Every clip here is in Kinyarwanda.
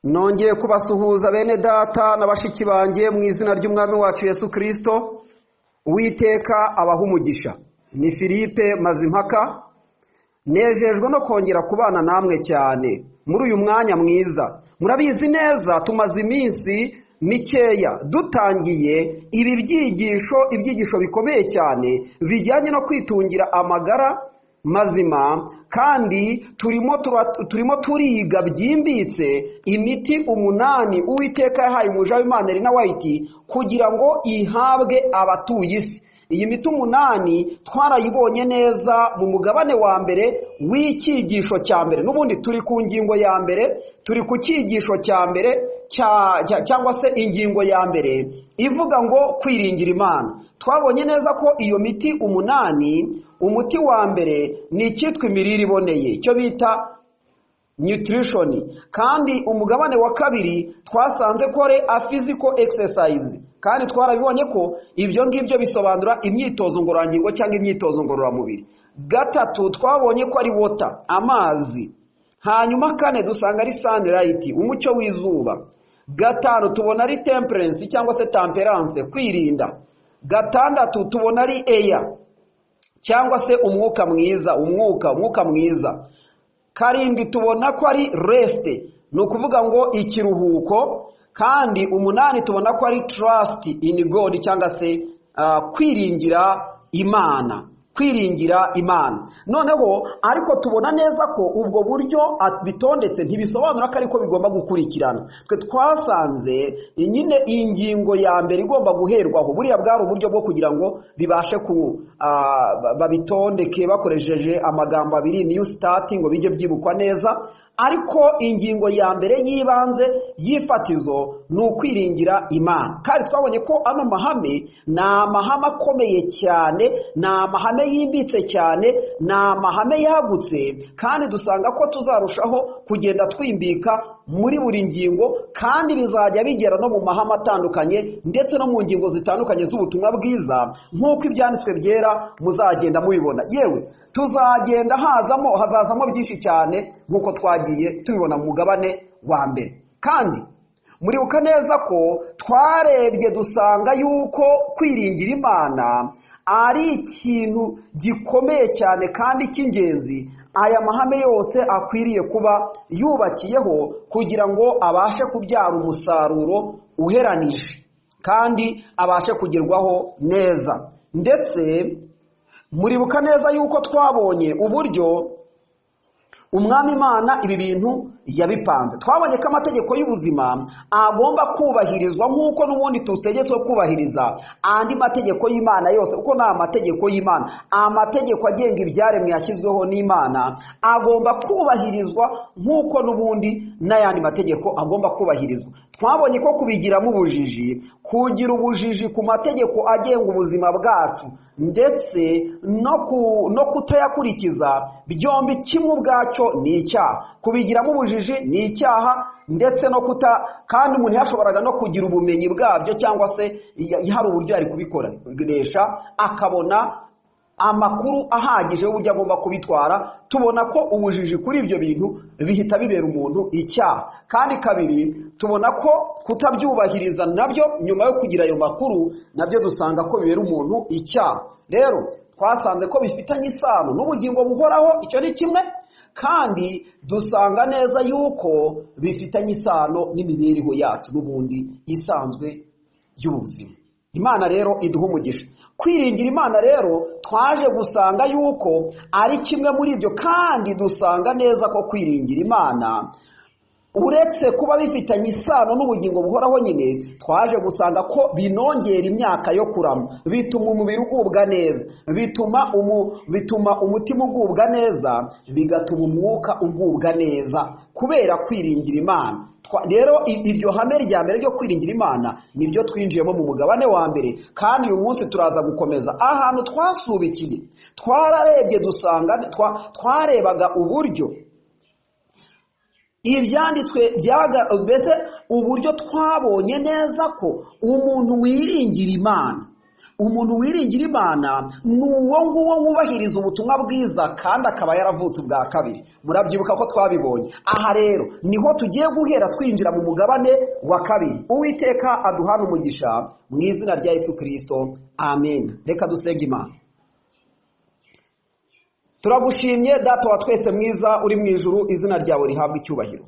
Nongeye kubasuhuza bene data na bashiki banjye mu izina ry'Umwami wacu Yesu Kristo. Uwiteka abaha umugisha. Ni Philippe Mazimpaka, nejejwe no kongera kubana namwe cyane muri uyu mwanya mwiza. Murabizi neza, tumaze iminsi mikeya dutangiye ibi byigisho, ibyigisho bikomeye cyane bijyanye no kwitungira amagara mazima, kandi turimo turiga byimbitse imiti 8 Uwiteka yahaye umuja w'Imana Elena White kugira ngo ihabwe abatuye isi. Iyi miti 8 twarayibonye neza mu mugabane wa mbere w'icyigisho cya mbere. N'ubundi turi ku ngingo ya mbere, turi ku cyigisho cya mbere cyangwa se ingingo ya mbere ivuga ngo kwiringira Imana. Twabonye neza ko iyo miti 8, umuti wa mbere ni icyitwa imirire iboneye, icyo bita nutrition. Kandi umugabane wa kabiri twasanze ko ari a physical exercise, kandi twarabibonye ko ibyo ngibyo bisobanura imyitozo ngororangingo cyangwa imyitozo ngororamubiri. Gatatu twabonye ko ari water, amazi. Hanyuma kane dusanga ari sunlight, umucyo w'izuba. Gatanu tubona ari temperance cyangwa se temperance, kwirinda. Gatandatu tubona ari air cyangwa se umwuka mwiza, umwuka mwiza. Karindwi tubona ko ari rest, ni ukuvuga ngo ikiruhuko. Kandi 8 tubona ko ari trust in God cyangwa se kwiringira Imana, kwiringira Imana. Noneho ariko tubona neza ko ubwo buryo bitondetse ntibisobanura ko ariko bigomba gukurikirana. Twe twasanze nyine ingingo ya mbere igomba guherwaho, buriya bwari uburyo bwo kugira ngo bibashe ku babitondeke bakoresheje amagambo abiri, new start, ngo bijye byibukwa neza. Ariko ingingo ya mbere y'ibanze y'ifatizo ni ukwiringira Imana. Kandi twabonye ko ano mahame ni amahame akomeye cyane, ni amahame yimbitse cyane, ni amahame yagutse, kandi dusanga ko tuzarushaho kugenda twimbika muri buri ngingo, kandi bizajya bigera no mu mahame atandukanye ndetse no mu ngingo zitandukanye z'ubutumwa bwiza, nk'uko ibyanditswe byera muzagenda mubibona. Yewe tuzagenda hazazamo byinshi cyane nk'uko twagiye tubibona mu mugabane wa mbere. Kandi muribuka neza ko twarebye dusanga yuko kwiringira Imana ari ikintu gikomeye cyane kandi cy'ingenzi, aya mahame yose akwiriye kuba yubakiyeho kugira ngo abashe kubyara umusaruro uheranije kandi abashe kugerwaho neza. Ndetse muribuka neza yuko twabonye uburyo Umwami Imana ibi bintu yabipanze. Twabonye ko amategeko y'ubuzima agomba kubahirizwa nk'uko n'ubundi tutegetswe kubahiriza andi mategeko y'Imana yose, kuko ni amategeko y'Imana. Amategeko agenga ibyaremwe yashyizweho n'Imana agomba kubahirizwa nk'uko n'ubundi n'ayandi mategeko agomba kubahirizwa. Twabonye ko kubigiramo ubujiji, kugira ubujiji ku mategeko agenga ubuzima bwacu ndetse no kutayakurikiza, byombi kimwe ubwacyo ni icyaha. Kubigiramo ubujiji ni icyaha, ndetse no kuta, kandi umuntu yashoboraga no kugira ubumenyi bwabyo cyangwa se hari uburyo yari kubikoresha akabona amakuru ahagije y'uburyo agomba kubitwara. Tubona ko ubujiji kuri ibyo bintu bihita bibera umuntu icyaha. Kandi kabiri tubona ko kutabyubahiriza nabyo nyuma yo kugira ayo makuru nabyo dusanga ko bibera umuntu icyaha. Rero twasanze ko bifitanye isano n'ubugingo buhoraho, icyo ni kimwe, kandi dusanga neza yuko bifitanye isano n'imibereho yacu n'ubundi isanzwe y'ubuzima. Imana rero iduha umugisha. Kwiringira Imana rero twaje gusanga yuko ari kimwe muri ibyo, kandi dusanga neza ko kwiringira Imana uretse kuba bifitanye isano n'ubugingo buhoraho nyine, twaje gusanga ko binongera imyaka yo kurama, bituma umubiri ugubwa neza, bituma umutima ugubwa neza, bigatuma umwuka ugubwa neza kubera kwiringira Imana. Rero iryo hame rya mbere ryo kwiringira Imana niryo twinjiyemo mu mugabane wa mbere, kandi uyu munsi turaza gukomeza ahantu twasubikiye. Twararebye dusanga twarebaga uburyo ibyanditswe mbese uburyo twabonye neza ko umuntu wiringira Imana Umuntu wiringira Imana ni uwo nguwo wubahiriza ubutumwa bwiza kandi akaba yaravutse ubwa kabiri. Murabyibuka ko twabibonye. Aha rero niho tugiye guhera twinjira mu mugabane wa kabiri. Uwiteka aduhana umugisha mu izina rya Yesu Kristo, amen. Reka dusenge Imana. Turagushimye Data wa twese mwiza uri mu ijuru, izina ryawe rihabwa icyubahiro.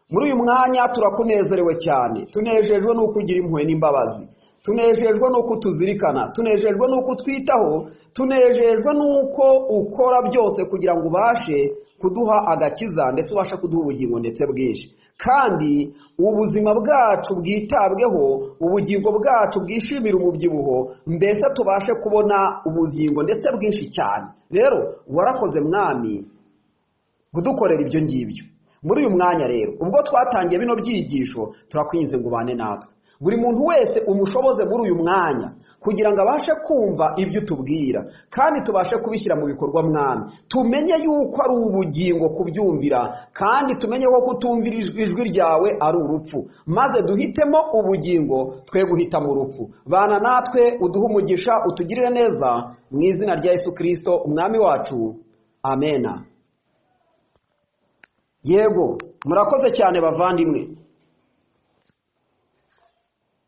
Muri uyu mwanya turakunezerewe cyane, tunejejwe n'uko ugira impuhwe n'imbabazi, tunejejwe n'uko utuzirikana, tunejejwe n'uko utwitaho, tunejejwe n'uko ukora byose kugira ngo ubashe kuduha agakiza ndetse ubashe kuduha ubugingo ndetse bwinshi. Kandi ubuzima bwacu bwitabweho, ubugingo bwacu bwishimire umubyibuho, mbese tubashe kubona ubugingo ndetse bwinshi cyane. Rero warakoze Mwami kudukorera ibyo ngibyo. Muri uyu mwanya rero ubwo twatangiye bino byigisho, turakwinze ngo ubane natwe. Buri muntu wese umushoboze muri uyu mwanya kugira ngo abashe kumva ibyo utubwira kandi tubashe kubishyira mu bikorwa Mwami. Tumenye yuko ari ubugingo kubyumvira, kandi tumenye ko kutumvira ijwi ryawe ari urupfu, maze duhitemo ubugingo twe guhitamo urupfu. Bana natwe, uduhe umugisha, utugirire neza mu izina rya Yesu Kristo umwami wacu, amena. Yego, murakoze cyane bavandimwe.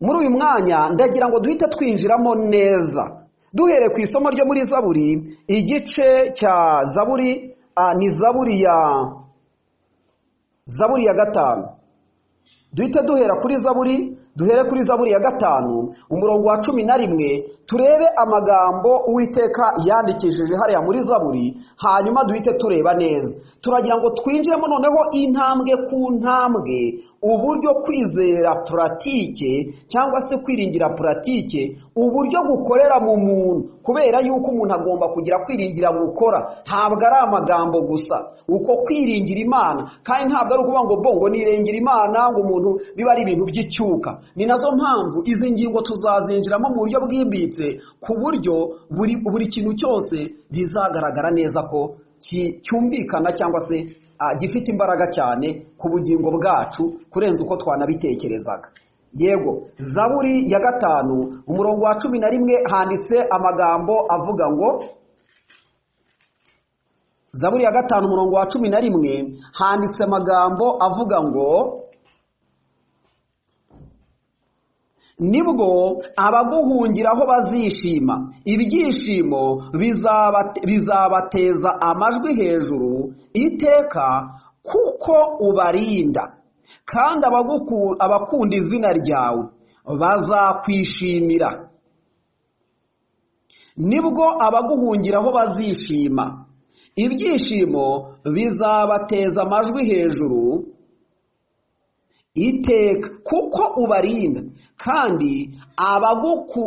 Muri uyu mwanya ndagira ngo duhite twinjiramo neza, duhereye ku isomo ryo muri Zaburi, igice cya Zaburi, ni Zaburi ya 5. Duhite duhera kuri Zaburi, duhere kuri Zaburi ya 5 umurongo wa 11, turebe amagambo Uwiteka yandikishije hariya muri Zaburi, hanyuma duhite tureba neza. Turagira ngo twinjiremo noneho intambwe ku ntambwe, uburyo kwizera puratike cyangwa se kwiringira puratike, uburyo gukorera mu muntu, kubera yuko umuntu agomba kugira kwiringira gukora, ntabwo ari amagambo gusa. Uko kwiringira Imana kandi ntabwo ari ukuvuga ngo bongo nirengera Imana ngo umuntu biba ari ibintu by'icyuka. Ni nazo mpamvu izi ngingo tuzazinjiramo mu buryo bwimbitse, ku buryo buri kintu cyose bizagaragara neza ko cyumvikana cyangwa se gifite imbaraga cyane ku bugingo bwacu kurenza uko twanabitekerezaga. Yego, Zaburi ya 5 umurongo wa 11 handitse amagambo avuga ngo, Zaburi ya 5 umurongo wa 11 handitse amagambo avuga ngo, nibwo abaguhungiraho bazishima, ibyishimo bizabateza amajwi hejuru iteka, kuko ubarinda, kandi abakunda izina ryawe bazakwishimira. Nibwo abaguhungiraho bazishima, ibyishimo bizabateza amajwi hejuru iteka, kuko ubarinda, kandi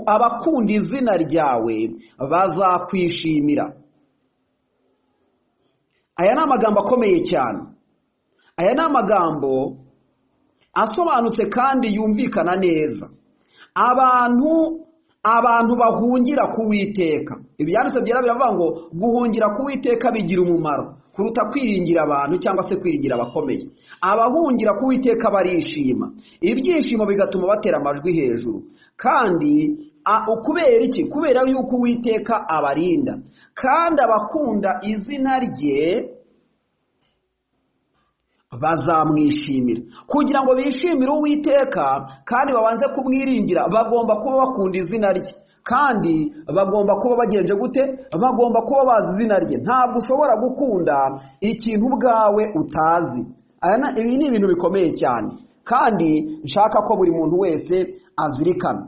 abakunda izina ryawe bazakwishimira. Aya ni amagambo akomeye cyane. Aya ni amagambo asobanutse kandi yumvikana neza. Abantu bahungira ku Uwiteka. Ibyanditswe byera biravuga ngo guhungira ku Uwiteka bigira umumaro kuruta kwiringira abantu cyangwa se kwiringira abakomeye. Abahungira ku Uwiteka barishima, ibyishimo bigatuma batera amajwi hejuru. Kandi kubera iki? Kubera yuko Uwiteka abarinda, kandi abakunda izina rye bazamwishimira. Kugira ngo bishimire Uwiteka kandi babanze kumwiringira, bagomba kuba bakunda izina rye, kandi bagomba kuba bagenje gute? Bagomba kuba bazi izina rye. Ntabwo ushobora gukunda ikintu ubwawe utazi. Ibi ni ibintu bikomeye cyane, kandi nshaka ko buri muntu wese azirikana.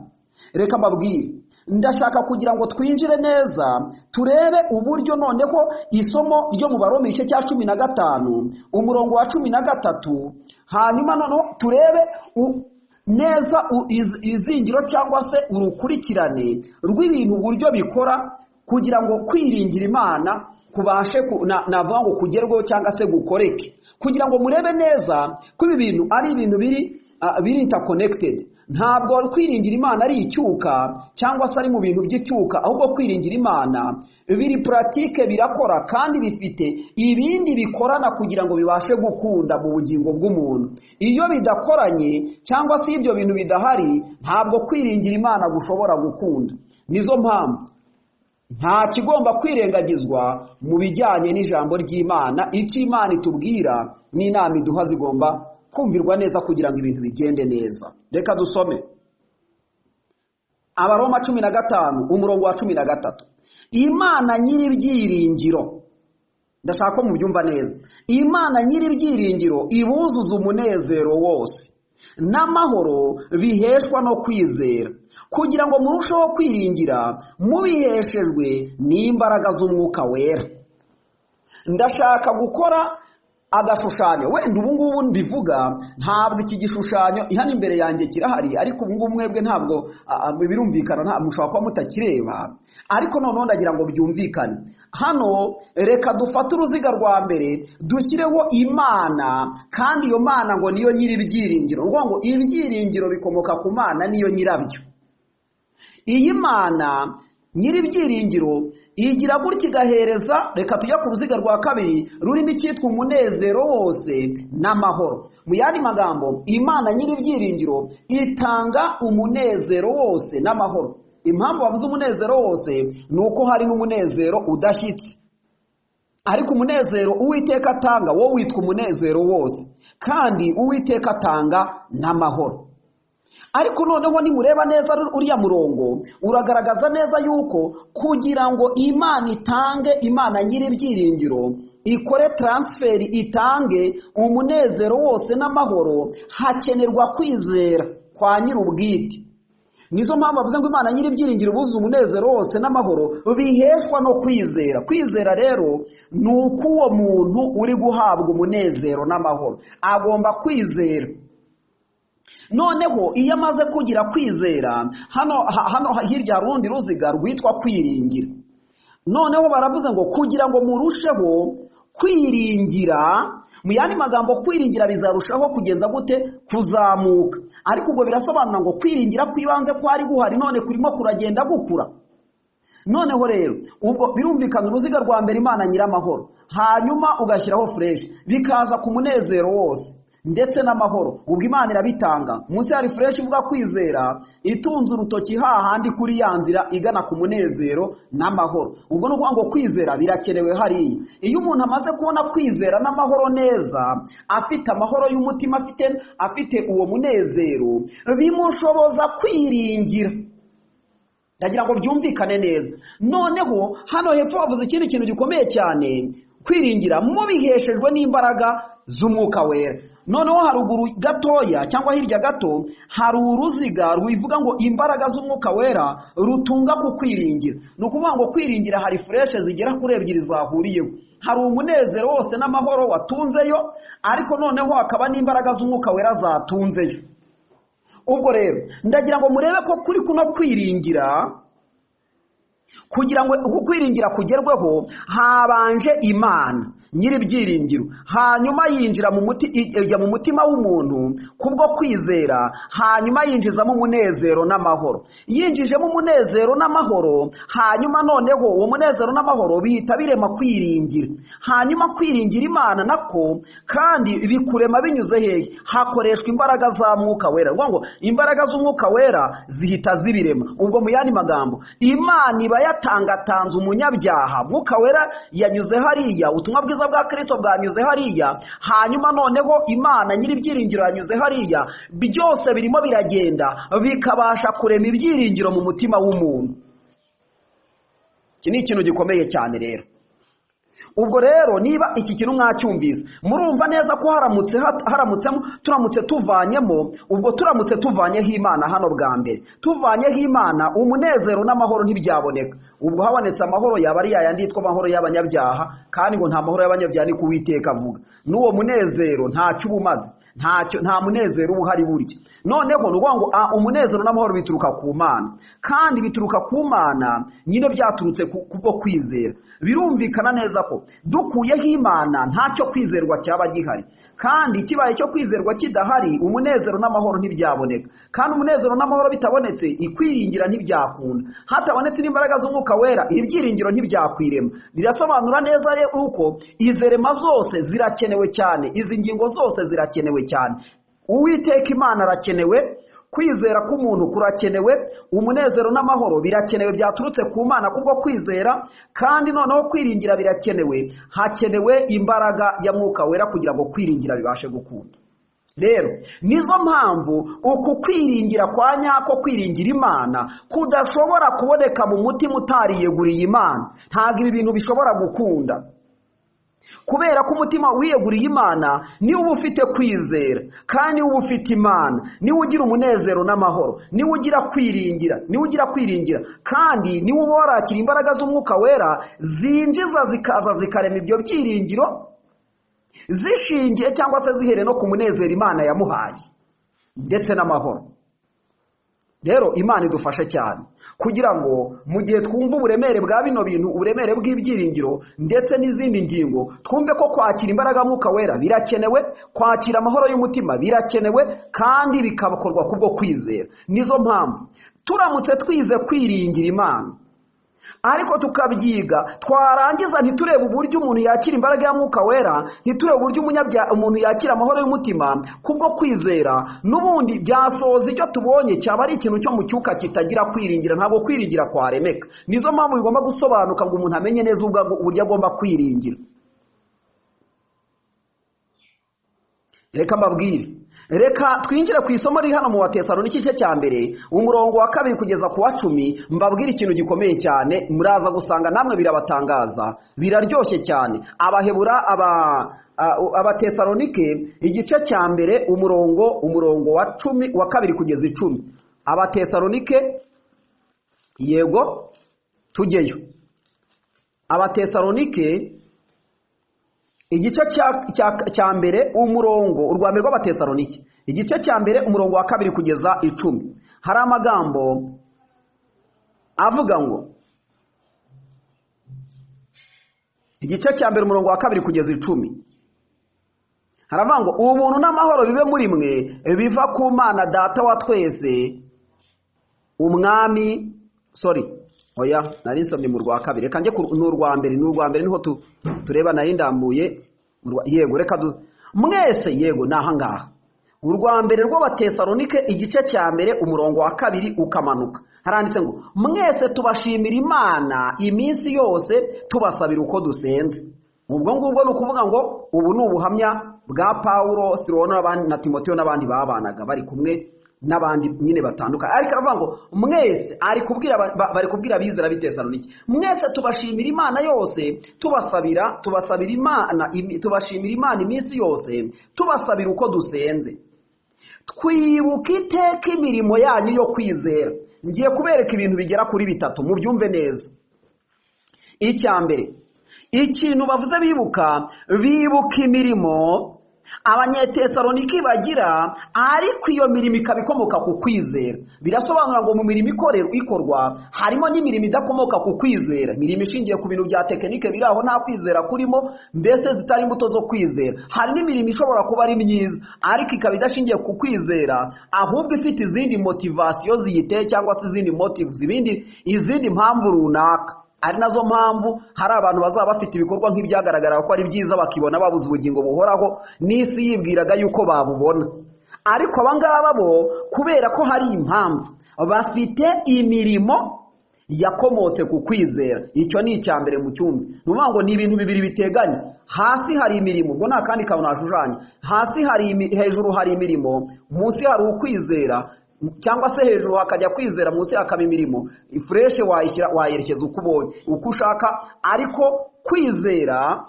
Reka mbabwire, ndashaka kugira ngo twinjire neza, turebe uburyo noneho isomo ryo mu Baroma igice cya 15 umurongo wa 13, hanyuma noneho turebe neza izingiro cyangwa se urukurikirane rw'ibintu uburyo bikora kugira ngo kwiringira Imana kubashe navuga ngo kugerweho cyangwa se gukoreke, kugira ngo murebe neza ko ibi bintu ari ibintu biri interconnected. Ntabwo kwiringira Imana ari icyuka cyangwa se ari mu bintu by'icyuka, ahubwo kwiringira Imana biri pratique, birakora kandi bifite ibindi bikorana kugira ngo bibashe gukunda mu bugingo bw'umuntu. Iyo bidakoranye cyangwa se ibyo bintu bidahari, ntabwo kwiringira Imana gushobora gukunda. Nizo mpamvu nta kigomba kwirengagizwa mu bijyanye n'ijambo ry'Imana. Icyo Imana itubwira n'inama iduha zigomba kumvirwa neza kugira ngo ibintu bigende neza. Reka dusome Abaroma 15 umurongo wa 13. Imana nyir'ibyiringiro, ndashaka ko mubyumva neza, Imana nyir'ibyiringiro ibuzuza umunezero wose n'amahoro biheshwa no kwizera, kugira ngo murusheho kwiringira mubiheshejwe n'imbaraga z'umwuka wera. Ndashaka gukora agashushanyo, wenda ubu ngubu mbivuga ntabwo iki gishushanyo hano imbere yanjye kirahari, ariko ubu ngubu mwebwe ntabwo birumvikana, nta mushobora kuba mutakireba, ariko noneho ndagira ngo byumvikane. Hano reka dufate uruziga rwa mbere dushyireho Imana, kandi iyo Mana ngo niyo nyiri ibyiringiro, ngo ibyiringiro bikomoka ku Mana niyo nyirabyo. Iyi Mana nyiri ibyiringiro igira gutya igahereza, reka tujya ku ruziga rwa kabiri rurimo icyitwa umunezero wose n'amahoro. Mu yandi magambo, Imana nyiri ibyiringiro itanga umunezero wose n'amahoro. Impamvu bavuze umunezero wose ni uko hari n'umunezero udashyitse, ariko umunezero Uwiteka atanga wo witwa umunezero wose, kandi Uwiteka atanga n'amahoro. Ariko noneho nimureba neza uriya murongo uragaragaza neza yuko kugira ngo Imana itange, Imana nyiri ibyiringiro ikore transferi, itange umunezero wose n'amahoro, hakenerwa kwizera kwa nyir'ubwite. Nizo mpamvu bavuze ngo Imana nyiri ibyiringiro buzuza umunezero wose n'amahoro biheshwa no kwizera. Kwizera rero ni uko uwo muntu uri guhabwa umunezero n'amahoro agomba kwizera. Noneho iyo amaze kugira kwizera, hano hirya hari urundi ruziga rwitwa kwiringira. Noneho baravuze ngo kugira ngo murusheho kwiringira, mu yandi magambo kwiringira bizarushaho kugenza gute? Kuzamuka. Ariko ubwo birasobanura ngo kwiringira kwibanze kwari guhari none kurimo kuragenda gukura. Noneho rero ubwo birumvikana uruziga rwa mbere Imana nyiramahoro, hanyuma ugashyiraho fresh bikaza ku munezero wose ndetse n'amahoro. Ubwo Imana irabitanga. Munsi hari fresh ivuga kwizera itunze urutoki hahandi kuri ya nzira igana ku munezero n'amahoro. Ubwo no ngo kwizera birakenewe hariya. Iyo umuntu amaze kubona kwizera n'amahoro neza, afite amahoro y'umutima, afite uwo munezero, bimushoboza kwiringira. Ndagira ngo byumvikane neza. Noneho hano hepfo bavuze ikindi kintu gikomeye cyane, kwiringira mubiheshejwe n'imbaraga z'umwuka wera. Noneho haruguru gatoya cyangwa hirya gato hari uruziga ruivuga ngo imbaraga z'umwuka wera rutunga ku kwiringira. Ni ukuvuga ngo kwiringira hari fureshe zigera kuri ebyiri zahuriyeho. Hari umunezero wose n'amahoro watunzeyo, ariko noneho hakaba n'imbaraga z'umwuka wera zatunzeyo. Ubwo rero ndagira ngo murebe ko kuri kuno kwiringira, kugira ngo kwiringira kugerweho habanje Imana nyiri ibyiringiro, hanyuma yinjira mu muti, ijya mu mutima w'umuntu kubwo kwizera, hanyuma yinjizamo umunezero n'amahoro. Yinjijemo umunezero n'amahoro, hanyuma noneho uwo munezero n'amahoro bihita birema kwiringira. Hanyuma kwiringira Imana nako kandi bikurema binyuze hehe? Hakoreshwa imbaraga za mwuka wera. Ngo imbaraga z'umwuka wera zihita zibirema. Ubwo mu yandi magambo, Imana iba yatangatanze umunyabyaha, mwuka wera yanyuze hariya, ubutumwa bwiza bwa Kristo bwanyuze hariya, hanyuma noneho Imana nyiri ibyiringiro yanyuze hariya, byose birimo biragenda bikabasha kurema ibyiringiro mu mutima w'umuntu. Iki ni ikintu gikomeye cyane rero. Ubwo rero niba iki kintu mwacyumvise, murumva neza ko haramutse tuvanyemo, ubwo turamutse tuvanyeho Imana hano bwa mbere, tuvanyeho Imana umunezero n'amahoro ntibyaboneka. Ubwo habonetse amahoro yaba ari yayandi yitwa amahoro y'abanyabyaha, kandi ngo nta mahoro y'abanyabyaha ni kuwiteka avuga. N'uwo munezero ntacyo uba umaze, ntacyo, nta munezero uba uhari burya. Noneho ni ukuvuga ngo umunezero n'amahoro bituruka ku Mana, kandi bituruka ku Mana nyine byaturutse kubwo kwizera. Birumvikana neza ko dukuyeho Imana ntacyo kwizerwa cyaba gihari, kandi kibaye cyo kwizerwa kidahari umunezero n'amahoro ntibyaboneka, kandi umunezero n'amahoro bitabonetse ikwiringira ntibyakunda, hatabonetse n'imbaraga z'umwuka wera ibyiringiro ntibyakwirema. Birasobanura neza uko izerema zose zirakenewe cyane, izi ngingo zose zirakenewe cyane. Uwiteka Imana arakenewe, Kwizera k'umuntu kurakenewe, umunezero n'amahoro birakenewe byaturutse ku Mana kubwo kwizera, kandi noneho kwiringira birakenewe. Hakenewe imbaraga ya Mwuka Wera kugira ngo kwiringira bibashe gukunda. Rero nizo mpamvu uku kwiringira kwa nyako, kwiringira Imana kudashobora kuboneka mu mutima utariyeguriye Imana. Ntabwo ibi bintu bishobora gukunda, kubera ko umutima wiyeguriye Imana niwe uba ufite kwizera, kandi niwe uba ufite Imana, niwe ugira umunezero n'amahoro, niwe ugira kwiringira, niwe ugira kwiringira, kandi niwe uba warakira imbaraga z'Umwuka Wera zinjiza zikaza zikarema ibyo byiringiro zishingiye cyangwa se zihere no ku munezero Imana yamuhaye ndetse n'amahoro. Rero Imana idufashe cyane kugira ngo mu gihe twumva uburemere bwa bino bintu, uburemere bw'ibyiringiro ndetse n'izindi ngingo, twumve ko kwakira imbaraga Mwuka Wera birakenewe, kwakira amahoro y'umutima birakenewe, kandi bikakorwa kubwo kwizera. Nizo mpamvu turamutse twize kwiringira Imana ariko tukabyiga, twarangiza ntiturebe uburyo umuntu yakira imbaraga ya Mwuka Wera, ntiturebe uburyo umuntu yakira amahoro y'umutima kubwo kwizera, n'ubundi byasoza icyo tubonye cyaba ari ikintu cyo mu cyuka kitagira kwiringira. Ntabwo kwiringira kwaremeka. Nizo mpamvu bigomba gusobanuka ngo umuntu amenye neza uburyo agomba kwiringira. Reka mbabwire, reka twinjire ku isomo riri hano mu Batesalonike igice cya mbere umurongo wa 2 kugeza ku wa 10. Mbabwire ikintu gikomeye cyane, muraza gusanga namwe birabatangaza, biraryoshye cyane. Abahebura Abatesalonike igice cya mbere umurongo wa 10 wa 2 kugeza 10. Abatesalonike, yego tujyeyo. Abatesalonike igice cya mbere umurongo urwa mbere rw'Abatesalonike igice cya mbere umurongo wa 2 kugeza 10. Hari amagambo avuga ngo igice cya mbere umurongo wa 2 kugeza 10 haravuga ngo ubuntu n'amahoro bibe muri mwe biva ku Mana Data wa twese Umwami. Sorry, oya nari nsomye mu rwa 2, reka njye n'urwa mbere, n'urwa mbere niho tureba, nari ndambuye. Yego reka mwese, yego naha ngaha urwa mbere rw'Abatesalonike igice cya mbere umurongo wa 2 ukamanuka, haranditse ngo mwese tubashimira Imana iminsi yose tubasabira uko dusenze. Ubwo ngubwo ni ukuvuga ngo ubu ni ubuhamya bwa Paulo, Silwano na Timoteyo n'abandi babanaga bari kumwe n'abandi nyine batandukanye. Ariko aravuga ngo mwese, ari kubwira bari kubwira abizera b'Itesalonike, mwese tubashimira Imana yose tubasabira, tubasabira Imana, tubashimira Imana iminsi yose tubasabira uko dusenze, twibuka iteka imirimo yanyu yo kwizera. Ngiye kubereka ibintu bigera kuri bitatu mubyumve neza. Icya mbere, ikintu bavuze bibuka, bibuka imirimo Abanyetesaloniki bagira, ariko iyo mirimo ikaba ikomoka ku kwizera. Birasobanura ngo mu mirimo ikorwa harimo n'imirimo idakomoka ku kwizera, imirimo ishingiye ku bintu bya tekinike biri aho nta kwizera kurimo, mbese zitari imbuto zo kwizera. Hari n'imirimo ishobora kuba ari myiza ariko ikaba idashingiye ku kwizera, ahubwo ifite izindi motivasiyo ziyiteye cyangwa se izindi motives, izindi mpamvu runaka. Ari nazo mpamvu hari abantu bazaba bafite ibikorwa nk'ibyagaragara ko ari byiza bakibona babuze ubugingo buhoraho n'isi yibwiraga yuko babubona. Ariko abangaba bo kubera ko hari impamvu bafite imirimo yakomotse ku kwizera. Icyo ni icya mbere mu cyumba. Ni ukuvuga ngo ni ibintu bibiri biteganye. Hasi hari imirimo, ubwo nta kandi kantu nashushanya. Hasi hari hejuru hari imirimo, munsi hari ukwizera, cyangwa se hejuru hakajya kwizera munsi hakaba imirimo. Ifreshe wayishyira wayerekeza uko ubonye uko ushaka, ariko kwizera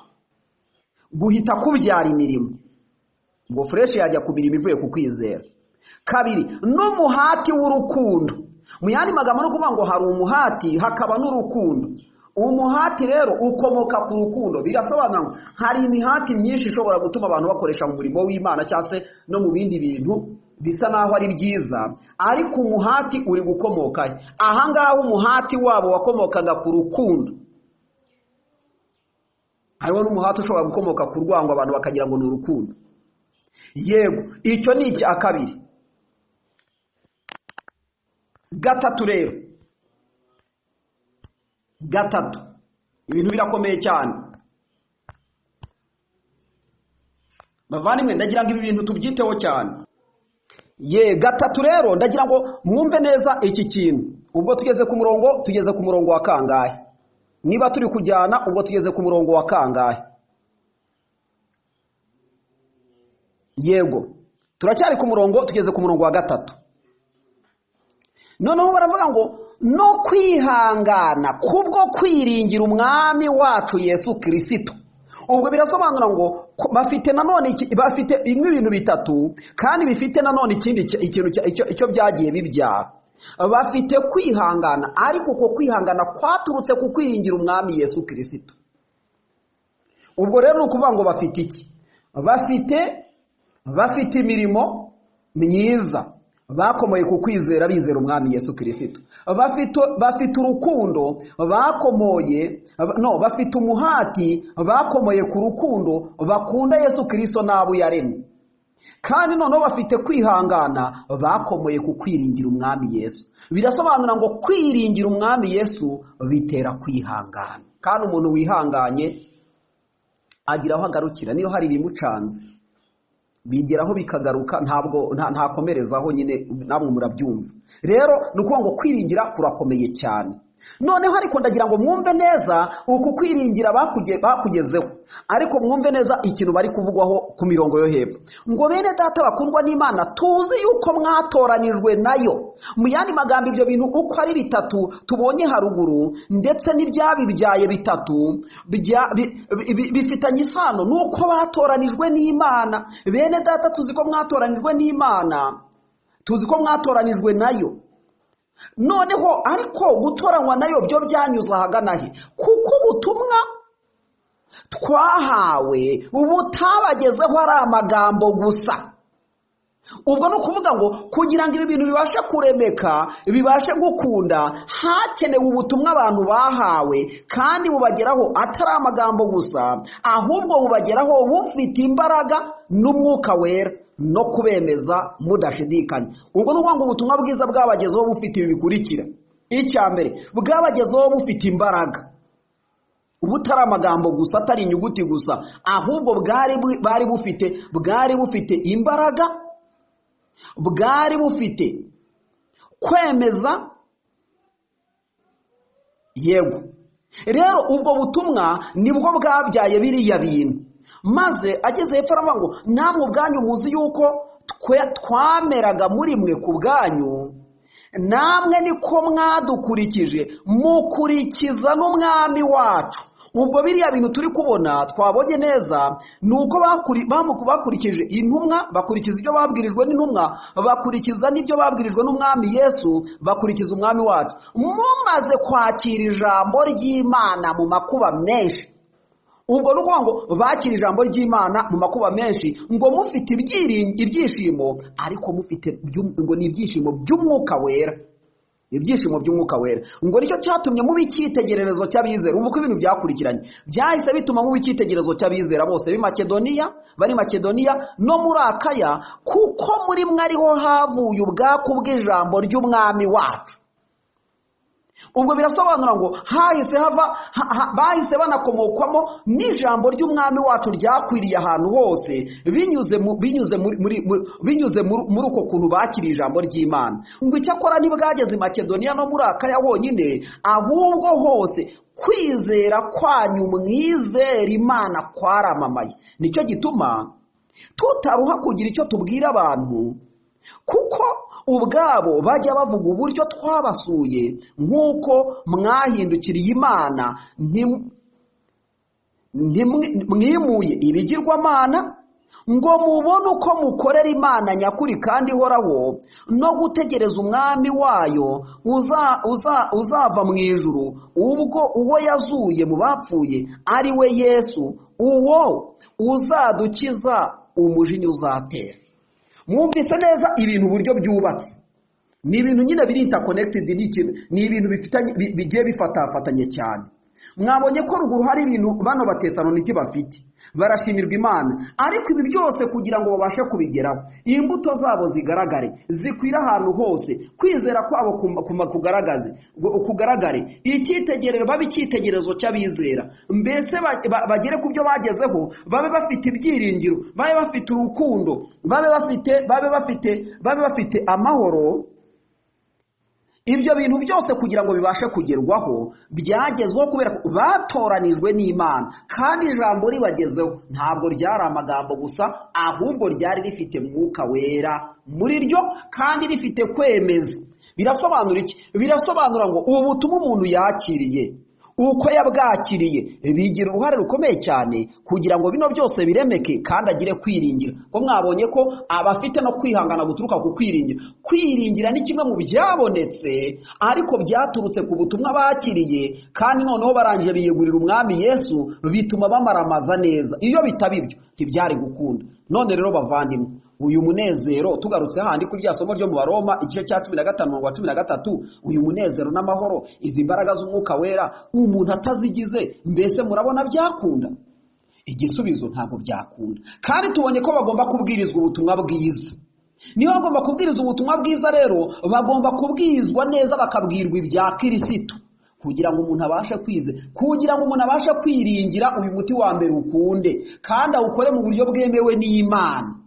guhita kubyara imirimo. Ngo fresh yajya ku mirimo ivuye ku kwizera. Kabiri, n'umuhati w'urukundo. Mu yandi magambo no kuvuga ngo hari umuhati hakaba n'urukundo. Umuhati rero ukomoka ku rukundo. Birasobanura ngo hari imihati myinshi ishobora gutuma abantu bakoresha mu murimo w'Imana cyangwa se no mu bindi bintu bisa naho ari byiza, ariko umuhati uri gukomoka aha ngaha. Umuhati wabo wakomokaga ku rukundo. Hariho n'umuhati ushobora gukomoka ku rwango abantu bakagira ngo ni urukundo. Yego, icyo ni icya kabiri. Gatatu rero, gatatu, ibintu birakomeye cyane bavandimwe, ndagira ngo ibi bintu tubyiteho cyane. Ye gatatu rero ndagira ngo mwumve neza iki kintu. Ubwo tugeze ku murongo, tugeze ku murongo wa kangahe? Niba turi kujyana, ubwo tugeze ku murongo wa kangahe? Yego, turacyari ku murongo, tugeze ku murongo wa 3. Noneho baravuga ngo no kwihangana kubwo kwiringira umwami wacu Yesu Kristo. Ubwo birasobanura ngo bafite nanone bafite ibintu bitatu, kandi bifite nanone ikindi ikintu icyo byagiye bibyara. Bafite kwihangana, ariko uko kwihangana kwaturutse ku kwiringira umwami Yesu Kristo. Ubwo rero ni ukuvuga ngo bafite iki? Bafite imirimo myiza bakomoye ku kwizera, bizera umwami Yesu Kristo. Bafite urukundo bakomoye, no bafite umuhati bakomoye ku rukundo bakunda Yesu Kristo n'abo yaremye. Kandi noneho bafite kwihangana bakomoye ku kwiringira umwami Yesu. Birasobanura ngo kwiringira umwami Yesu bitera kwihangana. Kandi umuntu wihanganye agira aho agarukira, niyo hari ibimucanze bigeraho bikagaruka, ntabwo ntakomerezaho nyine, namwe murabyumva. Rero ni ukuvuga ngo kwiringira kurakomeye cyane. Noneho ariko ndagira ngo mwumve neza uku kwiringira bakugezeho, ariko mwumve neza ikintu bari kuvugwaho ku mirongo yo hepfo. Ngo bene data bakundwa n'Imana, tuzi yuko mwatoranijwe nayo. Mu yandi magambo, ibyo bintu uko ari bitatu tubonye haruguru, ndetse n'ibyabibyaye bitatu bifitanye isano nuko batoranijwe n'Imana. Bene data, tuzi ko mwatoranijwe n'Imana, tuzi ko mwatoranijwe nayo. Noneho ariko gutoranywa nayo byo byanyuze ahagana he? Kuko ubutumwa twahawe butabagezeho ari amagambo gusa. Ubwo ni ukuvuga ngo kugira ngo ibi bintu bibashe kuremeka, bibashe gukunda, hakenewe ubutumwa abantu bahawe, kandi bubageraho atari amagambo gusa, ahubwo bubageraho bufite imbaraga n'umwuka wera no kubemeza mudashidikanya. Ubwo ni ukuvuga ngo ubutumwa bwiza bwabagezeho bufite ibi bikurikira. Icya mbere, bwabagezeho bufite imbaraga, butari amagambo gusa, atari inyuguti gusa, ahubwo bwari bufite imbaraga, bwari bufite kwemeza. Yego, rero ubwo butumwa nibwo bwabyaye biriya bintu. Maze ageze hepfo aravuga ngo namwe ubwanyu muzi yuko twe twameraga muri mwe ku bwanyu, namwe niko mwadukurikije, mukurikiza n'umwami wacu. Ubwo biriya bintu turi kubona twabonye neza nuko bakurikije intumwa, bakurikiza ibyo babwirijwe n'intumwa, bakurikiza n'ibyo babwirijwe n'umwami Yesu, bakurikiza umwami wacu. Mumaze kwakira ijambo ry'Imana mu makuba menshi. Ubwo ni ukuvuga ngo bakira ijambo ry'Imana mu makuba menshi, ngo mufite ibyishimo, ariko mufite ngo ni ibyishimo by'umwuka wera. Ibyishimo by'umwuka wera ngo nicyo cyatumye muba icyitegererezo cy'abizera. Umva uko ibintu byakurikiranye, byahise bituma muba icyitegererezo cy'abizera bose b'i Makedoniya, bari Makedoniya no muri Akaya, kuko muri mwe ariho havuye ubwaku bw'ijambo ry'umwami wacu. Ubwo birasobanura ngo hahise hava bahise banakomokwamo n'ijambo ry'umwami wacu ryakwiriye ahantu hose, binyuze muri uko kuntu bakiriye ijambo ry'Imana. Ngo icyakora ntibwageze i Makedoniya no muri Akaya honyine, ahubwo hose kwizera kwanyu mwizera Imana kwaramamaye. Nicyo gituma tutaruha kugira icyo tubwira abantu, kuko ubwabo bajya bavuga uburyo twabasuye nk'uko mwahindukiriye Imana, mwimuye ibigirwamana, ngo mubone uko mukorera Imana nyakuri kandi ihoraho, no gutegereza umwami wayo uzava mu ijuru, ubwo uwo yazuye mu bapfuye ari we Yesu, uwo uzadukiza umujinya uzatera. Mwumvise neza ibintu uburyo byubatse. Ni ibintu nyine biri interconnected, ni ibintu bifitanye, bigiye bifatafatanye cyane. Mwabonye ko ruguru hari ibintu bano Batesaloniki bafite. Barashimirwa Imana. Ariko ibi byose kugira ngo babashe kubigeraho, imbuto zabo zigaragare, zikwira ahantu hose, kwizera kwabo kugaragare, icyitegererezo babe icyitegererezo cy'abizera, mbese bagere ku byo bagezeho, babe bafite ibyiringiro, babe bafite urukundo, babe bafite amahoro. Ibyo bintu byose kugira ngo bibashe kugerwaho byagezweho kubera ko batoranijwe n'Imana, kandi ijambo ribagezeho ntabwo ryari amagambo gusa, ahubwo ryari rifite Mwuka Wera muri ryo kandi rifite kwemeza. Birasobanura iki? Birasobanura ngo ubu butumwa umuntu yakiriye, uko yabwakiriye, bigira uruhare rukomeye cyane kugira ngo bino byose biremeke kandi agire kwiringira. Ko mwabonye ko abafite no kwihangana guturuka ku kwiringira. Kwiringira ni kimwe mu byabonetse, ariko byaturutse ku butumwa bakiriye, kandi noneho barangije biyegurira Umwami Yesu, bituma bamaramaza neza. Iyo bitaba ibyo ntibyari gukunda. None rero bavandimwe, uyu munezero tugarutse handi kuri rya somo ryo mu Baroma igice cya 15 umurongo wa 13, uyu munezero n'amahoro, izi mbaraga z'Umwuka Wera umuntu atazigize, mbese murabona byakunda? Igisubizo ntabwo byakunda. Kandi tubonye ko bagomba kubwirizwa ubutumwa bwiza. Niba bagomba kubwirizwa ubutumwa bwiza rero, bagomba kubwirizwa neza, bakabwirwa ibya Kristo, kugira ngo umuntu abashe kwize, kugira ngo umuntu abashe kwiringira uyu muti wa mbere ukunde, kandi awukore mu buryo bwemewe n'Imana.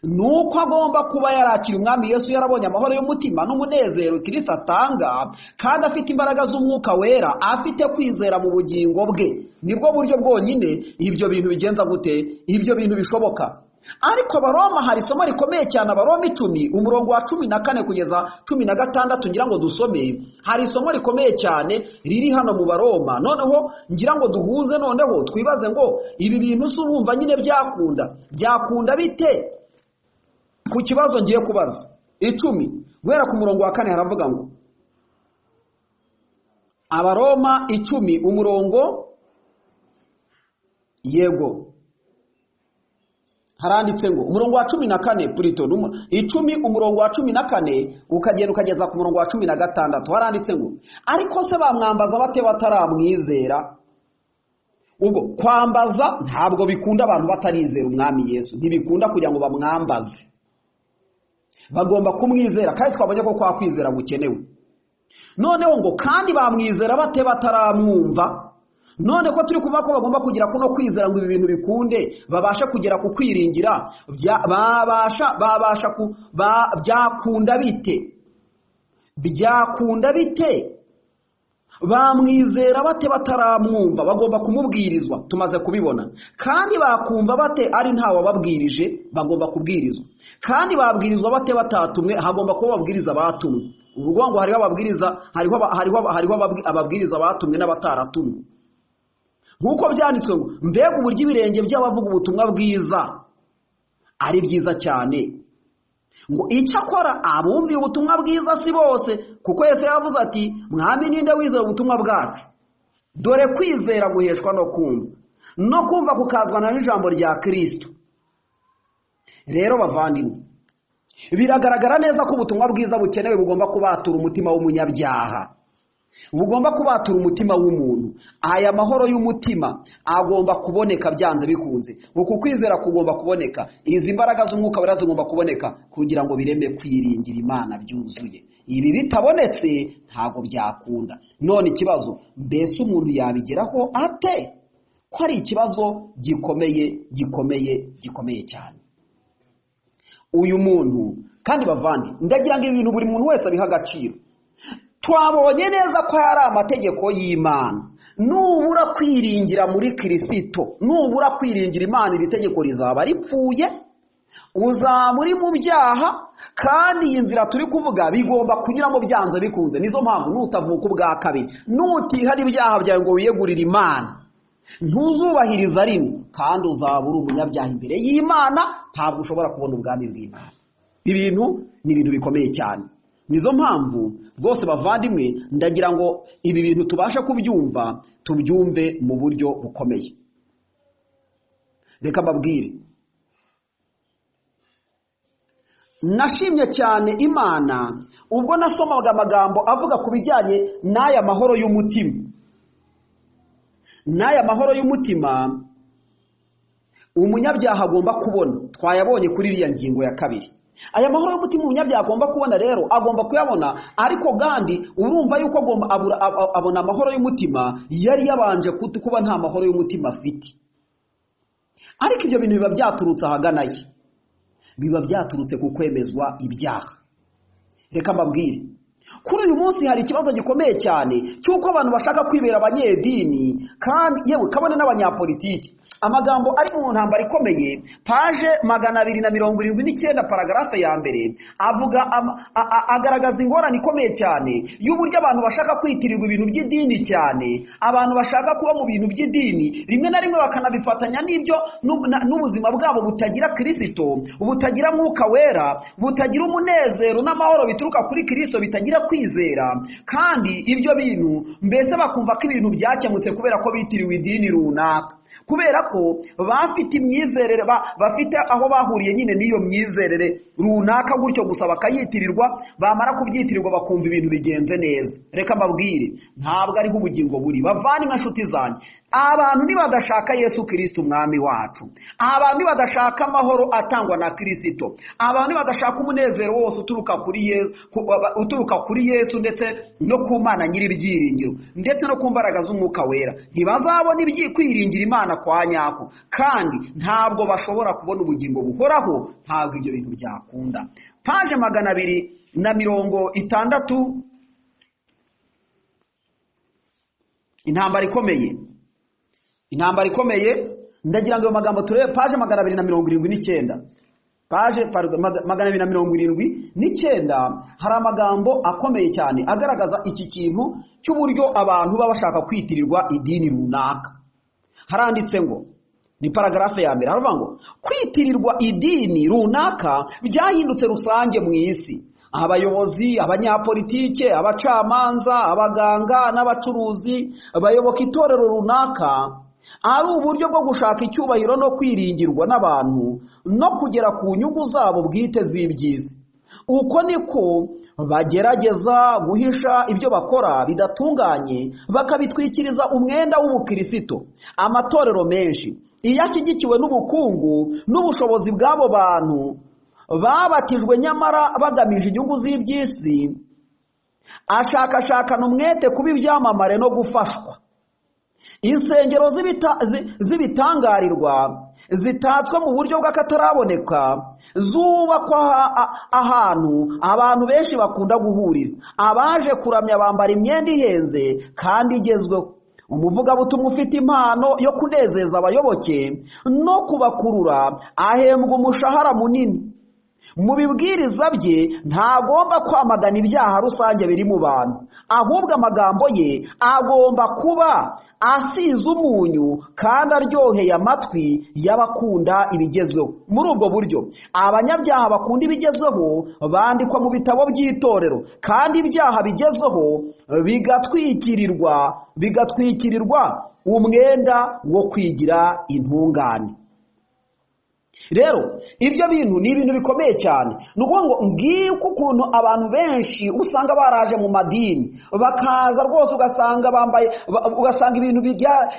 Nuko agomba kuba yarakira Umwami Yesu, yarabonye amahoro y'umutima n'umunezero Kristo atanga, kandi afite imbaraga z'Umwuka Wera, afite kwizera mu bugingo bwe. Nibwo buryo bwonyine ibyo bintu bigenza gute, ibyo bintu bishoboka. Ariko Abaroma hari isomo rikomeye cyane, Abaroma 10 umurongo wa 14 kugeza 16, ngira ngo dusome. Hari isomo rikomeye cyane riri hano mu Baroma. Noneho ngira ngo duhuze, noneho twibaze ngo ibi bintu se urumva nyine byakunda? Byakunda bite? Ku kibazo ngiye kubaza 10 guhera ku murongo wa 4 haravuga ngo, Abaroma 10 umurongo, yego haranditse ngo umurongo wa 14 purito 10 umurongo wa 14 ukagenda ukageza ku murongo wa 16, haranditse ngo ariko se bamwambaza bate bataramwizera? Ubwo kwambaza ntabwo bikunda abantu batarizera Umwami Yesu, ntibikunda kugira ngo bamwambaze, bagomba kumwizera, kandi twabonye ko kwa kwizera gukenewe. Noneho ngo kandi bamwizera bate bataramwumva? None ko turi kuvuga ko bagomba kugira kuno kwizera ngo ibi bintu bikunde, babasha kugera ku kwiringira, byakunda bite? Byakunda bite? Bamwizera bate bataramwumva? Bagomba kumubwirizwa, tumaze kubibona. Kandi bakumva bate ari ntawe wababwirije? Bagomba kubwirizwa. Kandi babwirizwa bate batatumwe? Hagomba kuba ababwiriza batumwe. Ubwo ngo hariho ababwiriza, hariho ababwiriza batumwe n'abataratumwe. Nkuko byanditswe ngo mbega uburyo ibirenge by'abavuga ubutumwa bwiza ari byiza cyane. Ngo icyakora abumviye ubutumwa bwiza si bose, kuko Yesu yavuze ati Mwami ninde wizera ubutumwa bwacu? Dore kwizera guheshwa no kumva, no kumva kukazwana n'ijambo rya Kristo. Rero bavandimwe, biragaragara neza ko ubutumwa bwiza bukenewe, bugomba kubatura umutima w'umunyabyaha, bugomba kubatura umutima w'umuntu. Aya mahoro y'umutima agomba kuboneka byanze bikunze. Uku kwizera kugomba kuboneka, izi mbaraga z'Umwuka Wera zigomba kuboneka kugira ngo bireme kwiringira Imana byuzuye. Ibi bitabonetse ntago byakunda. None ikibazo, mbese umuntu yabigeraho ate? Ko ari ikibazo gikomeye gikomeye gikomeye cyane. Uyu muntu kandi bavandi, ndagira ngo ibintu buri muntu wese abiha agaciro. Twabonye neza ko hari amategeko y'Imana. Nubura kwiringira muri Kristo, nubura kwiringira Imana, iri tegeko rizaba ripfuye, uzaba uri mu byaha. Kandi iyi nzira turi kuvuga bigomba kunyuramo byanze bikunze. Nizo mpamvu nutavuka ubwa kabiri, nutihara ibyaha byawe ngo wiyegurire Imana, ntuzubahiriza rimwe, kandi uzaba uri umunyabyaha imbere y'Imana, ntabwo ushobora kubona ubwami bw'Imana. Ibintu ni ibintu bikomeye cyane. Nizo mpamvu rwose bavandimwe, ndagira ngo ibi bintu tubashe kubyumva, tubyumve mu buryo bukomeye. Reka mbabwire, nashimye cyane Imana ubwo nasomaga amagambo avuga ku bijyanye n'aya mahoro y'umutima. N'aya mahoro y'umutima umunyabyaha agomba kubona twayabonye kuri iriya ngingo ya kabiri. Aya mahoro y'umutima umunyabyaha agomba kubona rero agomba kuyabona, ariko kandi urumva yuko agomba abona amahoro y'umutima yari yabanje kuba nta mahoro y'umutima afite. Ariko ibyo bintu biba byaturutse ahagana ye, biba byaturutse ku kwemezwa ibyaha. Reka mbabwire, kuri uyu munsi hari ikibazo gikomeye cyane cy'uko abantu bashaka kwibera abanyedini kandi yewe kabone n'abanyapolitiki. Amagambo ari mu ntambara ikomeye, paje 279 paragrafe ya mbere, avuga agaragaza ingorane ikomeye cyane y'uburyo abantu bashaka kwitirirwa ibintu by'idini cyane, abantu bashaka kuba mu bintu by'idini rimwe na rimwe bakanabifatanya n'ibyo n'ubuzima bwabo butagira Kristo, butagira Mwuka Wera, butagira umunezero n'amahoro bituruka kuri Kristo, bitagira kwizera. Kandi ibyo bintu mbese bakumva ko ibintu byakemutse kubera ko bitiriwe idini runaka, kubera ko bafite imyizerere, bafite aho bahuriye nyine n'iyo myizerere runaka gutyo gusa bakayitirirwa, bamara kubyitirirwa bakumva ibintu bigenze neza. Reka mbabwire, ntabwo ariho ubugingo buri. Bavandimwe nshuti zanjye, abantu nibadashaka Yesu Kristo umwami wacu, abantu nibadashaka amahoro atangwa na Kristo, abantu nibadashaka umunezero wose uturuka kuri Yesu, uturuka kuri Yesu ndetse no ku Mana nyir'ibyiringiro ndetse no ku mbaraga z'Umwuka Wera, ntibazabona kwiringira Imana kwa nyako, kandi ntabwo bashobora kubona ubugingo buhoraho. Ntabwo ibyo bintu byakunda. Paje 260, intambara ikomeye. Intambara ikomeye, ndagira ngo ayo magambo turebe. Paje 279, paje 279, hari amagambo akomeye cyane agaragaza iki kintu cy'uburyo abantu baba bashaka kwitirirwa idini runaka. Haranditse ngo, ni paragrafe ya mbere, haravuga ngo kwitirirwa idini runaka byahindutse rusange mu isi. Abayobozi, abanyapolitike, abacamanza, abaganga n'abacuruzi bayoboka itorero runaka ari uburyo bwo gushaka icyubahiro no kwiringirwa n'abantu no kugera ku nyungu zabo bwite z'ibyiza. Uko niko bagerageza guhisha ibyo bakora bidatunganye, bakabitwikiriza umwenda w'ubukirisito. Amatorero menshi iyo ashyigikiwe n'ubukungu n'ubushobozi bw'abo bantu babatijwe nyamara bagamije inyungu z'iby'isi, ashakashakana umwete kuba ibyamamare no gufashwa. Insengero z'ibitangarirwa zitatswe mu buryo bw'akataraboneka, zubakwa ahantu abantu benshi bakunda guhurira. Abaje kuramya bambara imyenda ihenze kandi igezweho. Umuvugabutumwa ufite impano yo kunezeza abayoboke no kubakurura ahembwa umushahara munini. Mu bibwiriza bye ntagomba kwamagana ibyaha rusange biri mu bantu, ahubwo amagambo ye agomba kuba asize umunyu kandi aryoheye amatwi y'abakunda ibigezweho. Muri ubwo buryo abanyabyaha bakunda ibigezweho bandikwa mu bitabo by'itorero, kandi ibyaha bigezweho bigatwikirirwa umwenda wo kwigira intungane. Rero ibyo bintu ni ibintu bikomeye cyane. Ni ukuvuga ngo ngiko ukuntu abantu benshi usanga baraje mu madini, bakaza rwose ugasanga bambaye, ugasanga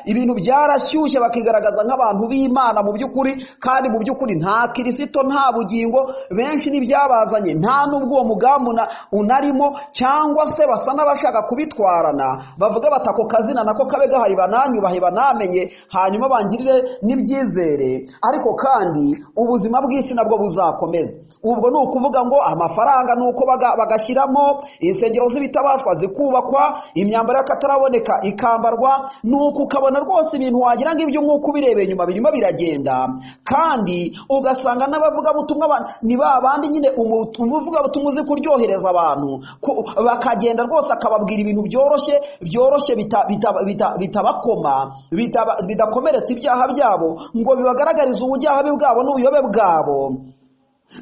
ibintu byarashyushye, bakigaragaza nk'abantu b'Imana mu by'ukuri, kandi mu by'ukuri nta Kristo, nta bugingo. Benshi n'ibyabazanye nta n'ubwo uwo mugambi unarimo, cyangwa se basa n'abashaka kubitwarana, bavuga batako kazina nako kabe gahari, bananyubahe banamenye, hanyuma bangirire n'ibyizere. Ariko kandi ubuzima bw'isi nabwo buzakomeza. Ubwo ni ukuvuga ngo amafaranga nuko bagashyiramo, insengero z'ibitabashwa zikubakwa, imyambaro y'akataraboneka ikambarwa, nuko ukabona rwose ibintu wagira ngo ibyo nk'uko ubirebeye inyuma birimo biragenda. Kandi ugasanga n'abavugabutumwa ni ba bandi nyine, umuvugabutumwa uzi kuryohereza abantu, bakagenda rwose akababwira ibintu byoroshye byoroshye bitabakoma, bidakomeretsa ibyaha byabo, ngo bibagaragarize ubujyahabi bwabo n'ubuyobe bwabo.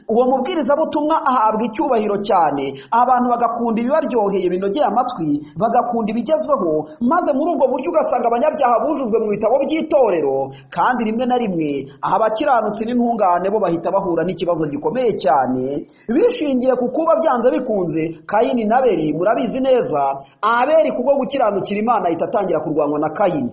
Uwo mubwirizabutumwa ahabwa icyubahiro cyane, abantu bagakunda ibibaryoheye binogeye amatwi, bagakunda ibigezweho, maze muri ubwo buryo ugasanga abanyabyaha bujujwe mu bitabo by'itorero. Kandi rimwe na rimwe abakiranutsi n'intungane bo bahita bahura n'ikibazo gikomeye cyane, bishingiye ku kuba byanze bikunze Kayini na Abeli. Murabizi neza, Abeli kubwo gukiranukira Imana ahita atangira kurwanwa na Kayini.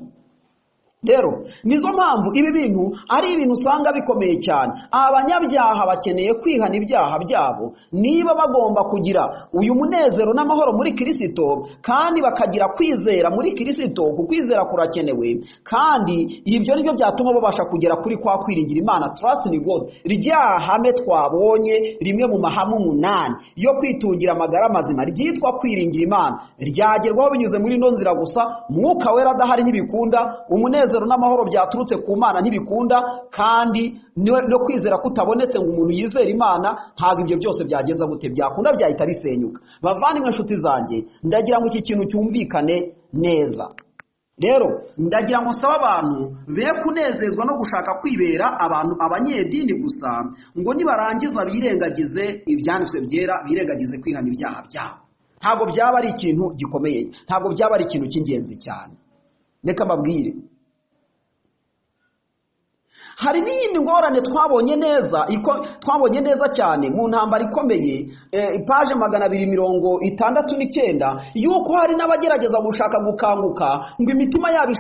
Rero nizo mpamvu ibi bintu ari ibintu usanga bikomeye cyane. Abanyabyaha bakeneye kwihana ibyaha byabo niba bagomba kugira uyu munezero n'amahoro muri Kristo, kandi bakagira kwizera muri Kristo, kuko kwizera kurakenewe, kandi ibyo nibyo byatuma babasha kugera kuri kwa kwiringira Imana, trust in God, rya hame twabonye rimwe mu mahame 8 yo kwitungira amagara mazima ryitwa kwiringira Imana, ryagerwaho binyuze muri ino nzira gusa. Mwuka Wera adahari ntibikunda, umunezero n'amahoro byaturutse ku Mana ntibikunda, kandi no kwizera kutabonetse ngo umuntu yizere Imana, ntabwo ibyo byose byagenza gute byakunda, byahita bisenyuka. Bavandimwe nshuti zanjye, ndagira ngo iki kintu cyumvikane neza. Rero ndagira ngo nsaba abantu be kunezezwa no gushaka kwibera abantu abanyedini gusa, ngo nibarangiza birengagize ibyanditswe byera, birengagize kwihana ibyaha byabo. Ntabwo byaba ari ikintu gikomeye, ntabwo byaba ari ikintu cy'ingenzi cyane. Reka mbabwire, hari n'iyindi ngorane twabonye neza cyane mu ntambara ikomeye, paje 269, yuko hari n'abagerageza gushaka gukanguka ngo imitima yabo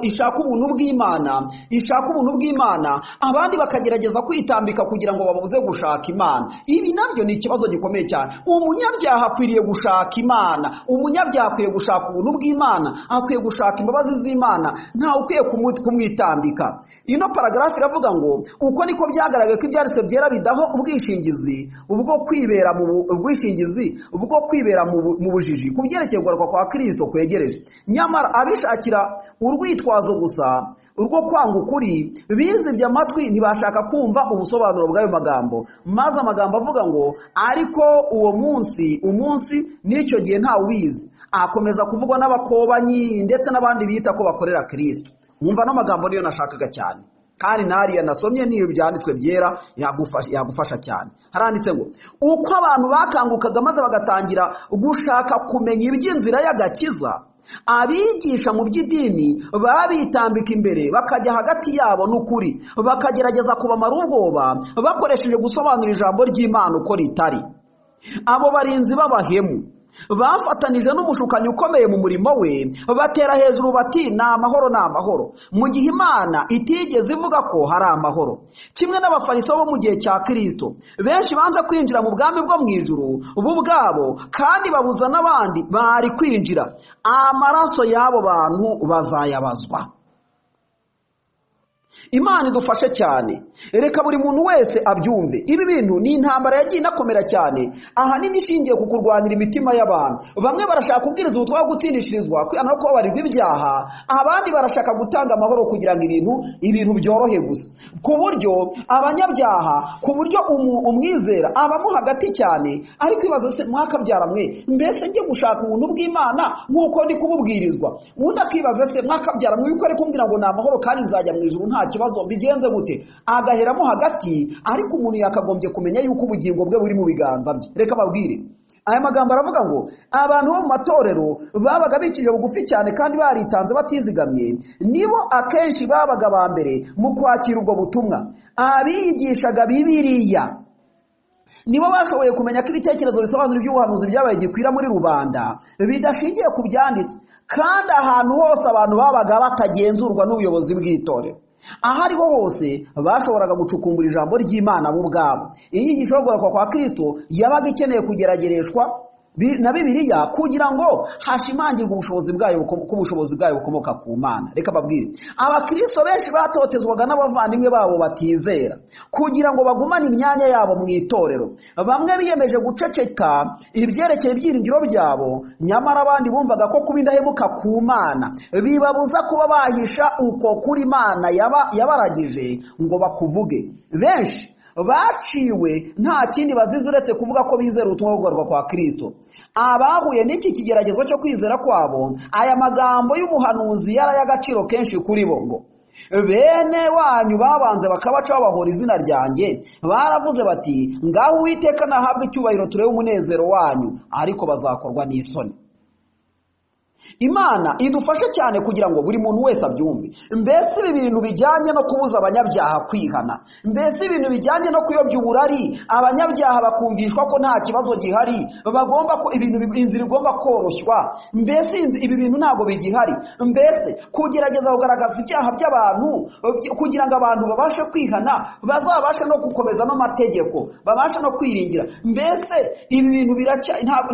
ishaka ubuntu bw'Imana, ishaka ubuntu bw'Imana, abandi bakagerageza kwitambika kugira ngo babuze gushaka Imana. Ibi nabyo ni ikibazo gikomeye cyane. Umunyabyaha akwiriye gushaka Imana, umunyabyaha akwiriye gushaka ubuntu bw'Imana, akwiye gushaka imbabazi z'Imana, ntawe ukwiye kumwitambika. Ino paragraph iravuga ngo uko niko byagaragaye ko ibyanditswe byera bidaho ubwishingizi ubwo kwibera mu ubwishingizi ubwo kwibera mu bujiji ku byerekeye kugaruka kwa Kristo kwegereje. Nyamara abishakira urwitwazo gusa urwo kwanga ukuri bizibye amatwi, ntibashaka kumva ubusobanuro bw'ayo magambo, maze amagambo avuga ngo ariko uwo munsi umunsi n'icyo gihe ntawe ubizi, akomeza kuvugwa n'abakobanyi ndetse n'abandi bita ko bakorera Kristo. Mwumva no magambo niyo nashakaga cyane, kandi nariya nasomye niyo byanditswe byera yagufasha cyane. Haranditse ngo uko abantu bakangukaga maze bagatangira gushaka kumenya iby'inzira y'agakiza, abigisha mu by'idini babitambika imbere bakajya hagati yabo n'ukuri, bakagerageza kubamara ubwoba bakoresheje gusobanura ijambo ry'Imana uko ritari. Abo barinzi b'abahemu bafatanije n'umushukanyi ukomeye mu murimo we, batera hejuru bati ni amahoro, ni amahoro, mu gihe Imana itigeze ivuga ko hari amahoro. Kimwe n'abafarisayo bo mu gihe cya Kristo, benshi banze kwinjira mu bwami bwo mu ijuru bo ubwabo, kandi babuza n'abandi bari kwinjira. Amaraso y'abo bantu bazayabazwa. Imana idufashe cyane, reka buri muntu wese abyumve. Ibi bintu ni intambara yagiye inakomera cyane, ahanini ishingiye ku kurwanira imitima y'abantu. Bamwe barashaka kubwiriza ubutumwa bwo gutsindishirizwa, kwihana no kubabarirwa ibyaha, abandi barashaka gutanga amahoro kugira ngo ibintu byorohe gusa, ku buryo abanyabyaha, ku buryo umwizera abamo hagati cyane ari kwibaza se mwakabyara mwe, mbese njye gushaka ubuntu bw'Imana nk'uko ndi kububwirizwa? Undi akibaza se mwakabyara mwe yuko ari kumbwira ngo ni amahoro kandi nzajya mu ijuru nta kibazo, mbigenze gute? Agaheramo hagati. Ariko umuntu yakagombye kumenya yuko ubugingo bwe buri mu biganza bye. Reka babwire, aya magambo aravuga ngo abantu bo mu matorero babaga bicishije bugufi cyane kandi baritanze batizigamye, nibo akenshi babaga ba mbere mu kwakira ubwo butumwa. Abiyigishaga Bibiliya nibo bashoboye kumenya ko ibitekerezo bisobanura iby'ubuhanuzi byabaye gikwira muri rubanda bidashingiye ku byanditswe, kandi ahantu hose abantu babaga batagenzurwa n'ubuyobozi bw'itorero, aho ariho hose bashoboraga gucukumbura ijambo ry'Imana bo ubwabo. Inyigisho yo kugaruka kwa Kristo yabaga ikeneye kugeragereshwa na Bibiliya kugira ngo hashimangirwe ubushobozi bwayo, ko ubushobozi bwayo bukomoka ku Mana. Reka babwire, abakristo benshi batotezwaga n'abavandimwe babo batizera kugira ngo bagumane imyanya yabo mu itorero. Bamwe biyemeje guceceka ibyerekeye ibyiringiro byabo, nyamara abandi bumvaga ko kuba indahemuka ku Mana bibabuza kuba bahisha uko kuri Imana yabaragije ngo bakuvuge. Benshi baciwe nta kindi bazize uretse kuvuga ko bizera ubutumwa bwo kugaruka kwa Kristo. Abahuye n'iki kigeragezo cyo kwizera kwabo, aya magambo y'umuhanuzi yari ay'agaciro kenshi kuri bo ngo bene wanyu babanze bakabaca babahora izina ryanjye, baravuze bati ngaho Uwiteka nahabwe icyubahiro turebe umunezero wanyu, ariko bazakorwa n'isoni. Imana idufashe cyane kugira ngo buri muntu wese abyumve. Mbese ibi bintu bijyanye no kubuza abanyabyaha kwihana, mbese ibintu bijyanye no kuyobya uburari, abanyabyaha bakumvishwa ko nta kibazo gihari, bagomba ko ibintu inzira igomba koroshywa, mbese ibi bintu ntabwo bigihari. Mbese kugerageza kugaragaza ibyaha by'abantu kugira ngo abantu babashe kwihana, bazabashe no gukomeza n'amategeko, babashe no kwiringira, mbese ibi bintu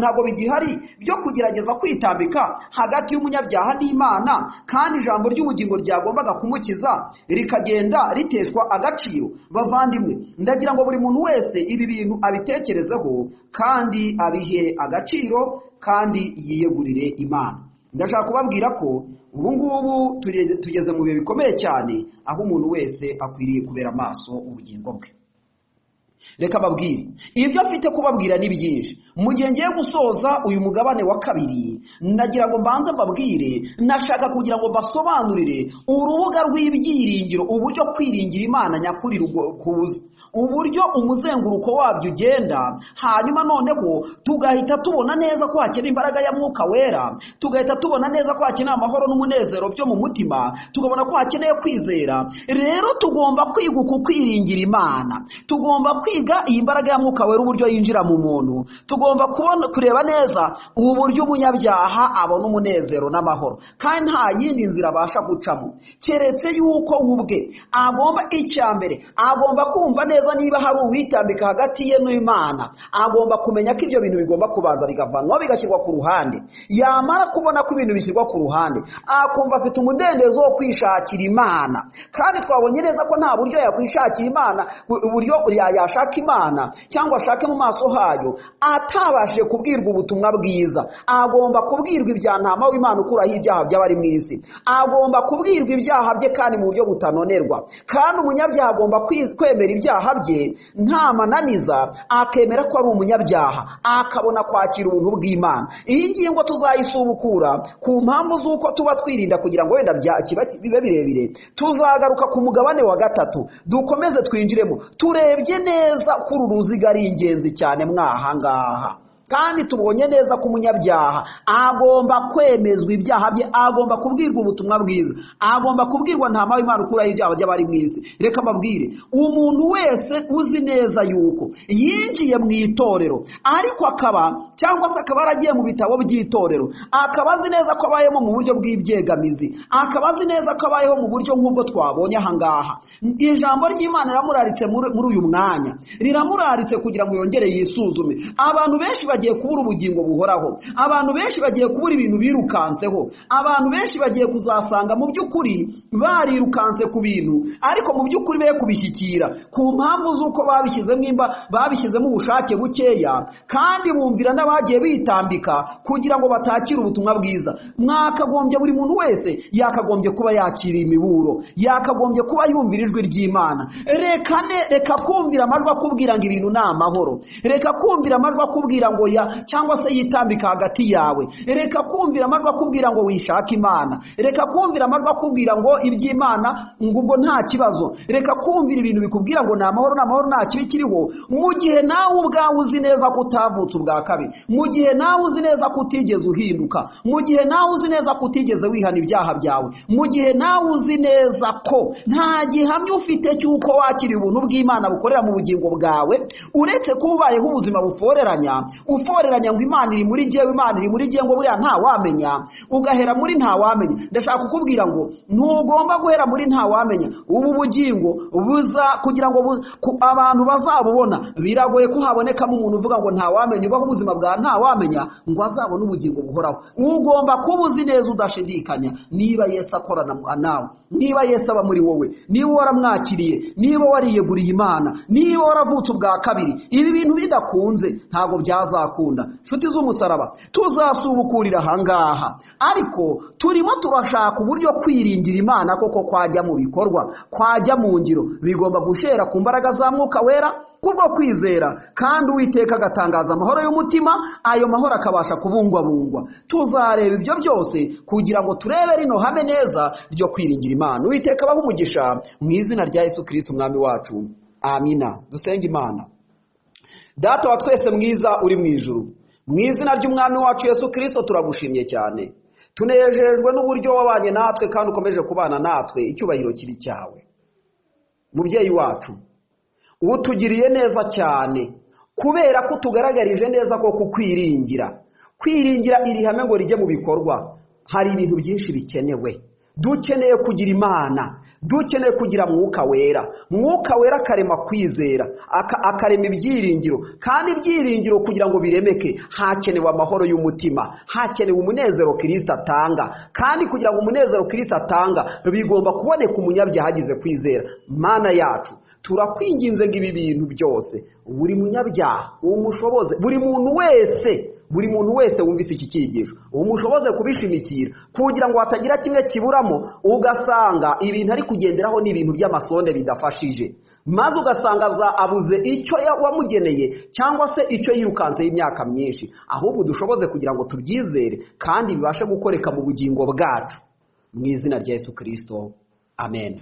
ntabwo bigihari byo kugerageza kwitambika hagati y'umunyabyaha n'Imana, kandi ijambo ry'ubugingo ryagombaga kumukiza rikagenda riteshwa agaciro. Bavandimwe, ndagira ngo buri muntu wese ibi bintu abitekerezeho kandi abihe agaciro kandi yiyegurire Imana. Ndashaka kubabwira ko ubu ngubu tugeze mu bihe bikomeye cyane, aho umuntu wese akwiriye kubera amaso ubugingo bwe. Reka babwire ibyo afite kubabwira ni byinshi. Mu gihe ngiye gusoza uyu mugabane wa kabiri, nagira ngo mbanze mbabwire, nashaka kugira ngo mbasobanurire urubuga rw'ibyiringiro, uburyo kwiringira Imana nyakuri kuza, uburyo umuzenguruko wabyo ugenda, hanyuma noneho tugahita tubona neza ko hakeneye imbaraga ya Mwuka Wera, tugahita tubona neza ko hakeneye amahoro n'umunezero byo mu mutima, tukabona ko hakeneye kwizera. Rero tugomba kwiga uku kwiringira Imana, tugomba kwiga iyi mbaraga ya Mwuka Wera uburyo yinjira mu muntu, tugomba kubona kureba neza uburyo umunyabyaha abona umunezero n'amahoro, kandi nta yindi nzira abasha gucamo keretse yuko ubwe agomba, icya mbere agomba kumva neza niba hari uwitambika hagati ye n'Imana, agomba kumenya ko ibyo bintu bigomba kubanza bigavanwaho bigashyirwa ku ruhande. Yamara kubona ko ibintu bishyirwa ku ruhande, akumva afite umudendezo wo kwishakira Imana. Kandi twabonye neza ko nta buryo yakwishakira Imana, uburyo yashaka Imana cyangwa ashake mu maso hayo atabashije kubwirwa ubutumwa bwiza. Agomba kubwirwa ibya ntama w'Imana ukuraho ibyaha by'abari mu isi, agomba kubwirwa ibyaha bye kandi mu buryo butanonerwa. Kandi umunyabyaha agomba kwemera ibyaha bye nta mananiza, akemera ko ari umunyabyaha, akabona kwakira ubuntu bw'Imana. Iyi ngingo tuzayisubukura ku mpamvu z'uko tuba twirinda kugira ngo wenda bibe birebire. Tuzagaruka ku mugabane wa gatatu, dukomeze twinjiremo turebye neza ko uru ruziga ari ingenzi cyane mwahangaha. Kandi tubonye neza ko umunyabyaha agomba kwemezwa ibyaha bye, agomba kubwirwa ubutumwa bwiza, agomba kubwirwa ntama w'Imana ukuraho ibyaha by'abari mu isi. Reka mbabwire, umuntu wese uzi neza yuko yinjiye mu itorero, ariko akaba cyangwa se akaba yaragiye mu bitabo by'itorero, akaba azi neza ko abayeho mu buryo bw'ibyegamizi, akaba azi neza ko abayeho mu buryo nk'ubwo twabonye aha ngaha, ijambo ry'Imana riramuraritse muri uyu mwanya, riramuraritse kugira ngo yongere yisuzume. Abantu benshi bagiye kubura ubugingo buhoraho, abantu benshi bagiye kubura ibintu birukanseho, abantu benshi bagiye kuzasanga mu by'ukuri barirukanse ku bintu, ariko mu by'ukuri be kubishyikira ku mpamvu z'uko babishyizemo ubushake bukeya, kandi bumvira n'abagiye bitambika kugira ngo batakire ubutumwa bwiza. Mwakagombye, buri muntu wese yakagombye kuba yakira imiburo, yakagombye kuba yumvira ijwi ry'Imana. Reka kumvira amajwi akubwira ngo ibintu ni amahoro, reka kumvira amajwi akubwira ngo ya cyangwa se yitambika hagati yawe, reka kumvira amajwi akubwira ngo wishake Imana, reka kumvira amajwi akubwira ngo iby'Imana ngo ubwo nta kibazo, reka kumvira ibintu bikubwira ngo ni amahoro, ni amahoro, nta kibi kiriho, mu gihe nawe ubwawe uzi neza ko utavutse ubwa kabiri, mu gihe nawe uzi neza ko utigeze uhinduka, mu gihe nawe uzi neza ko utigeze wihana ibyaha byawe, mu gihe nawe uzi neza ko nta gihamya ufite cy'uko wakiriye ubuntu bw'Imana bukorera mu bugingo bwawe, uretse kuba ubayeho ubuzima buforeranya, uforeranya ngo Imana iri muri jyewe, Imana iri muri jyewe, ngo buriya nta wamenya, ugahera muri nta wamenya. Ndashaka kukubwira ngo ntugomba guhera muri nta wamenya. Ubu bugingo buza kugira ngo abantu bazabubona, biragoye ko habonekamo umuntu uvuga ngo nta wamenya, ubaho ubuzima bwa nta wamenya ngo azabone ubugingo buhoraho. Ugomba kuba uzi neza udashidikanya niba Yesu akorana nawe, niba Yesu aba muri wowe, niba waramwakiriye, niba wariyeguriye Imana, niba waravutse ubwa kabiri. Ibi bintu bidakunze ntabwo byazakunda. Nshuti z'umusaraba, tuzasubukurira ahangaha, ariko turimo turashaka uburyo kwiringira Imana koko kwajya mu bikorwa, kwajya mu ngiro. Bigomba gushera ku mbaraga za Mwuka Wera kubwo kwizera, kandi Uwiteka agatangaza amahoro y'umutima, ayo mahoro akabasha kubungwabungwa. Tuzareba ibyo byose kugira ngo turebe rino hame neza ryo kwiringira Imana. Uwiteka abahe umugisha mu izina rya Yesu Kristo umwami wacu, amina. Dusenge Imana. Data wa twese mwiza uri mu ijuru, mu izina ry'umwami wacu Yesu Kristo turagushimye cyane. Tunejejwe n'uburyo wabanye natwe kandi ukomeje kubana natwe, icyubahiro kibi cyawe. Mubyeyi wacu, utugiriye neza cyane kubera ko utugaragarije neza ko kukwiringira, kwiringira iri hame ngo rijye mu bikorwa, hari ibintu byinshi bikenewe. Dukeneye kugira Imana, dukeneye kugira Mwuka Wera. Mwuka Wera akarema kwizera, akarema ibyiringiro, kandi ibyiringiro kugira ngo biremeke hakenewe amahoro y'umutima, hakenewe umunezero Kristo atanga, kandi kugira ngo umunezero Kristo atanga bigomba kuboneka umunyabyaha agize kwizera. Mana yacu, turakwinginze ngo ibi bintu byose buri munyabyaha umushoboze, buri muntu wese, buri muntu wese wumvise iki cyigisho umushoboze kubishimikira, kugira ngo hatagira kimwe kiburamo, ugasanga ibintu ari kugenderaho ni ibintu by'amasonde bidafashije, maze ugasanga abuze icyo wamugeneye cyangwa se icyo yirukanseho imyaka myinshi. Ahubwo dushoboze kugira ngo tubyizere kandi bibashe gukoreka mu bugingo bwacu, mu izina rya Yesu Kristo, amen.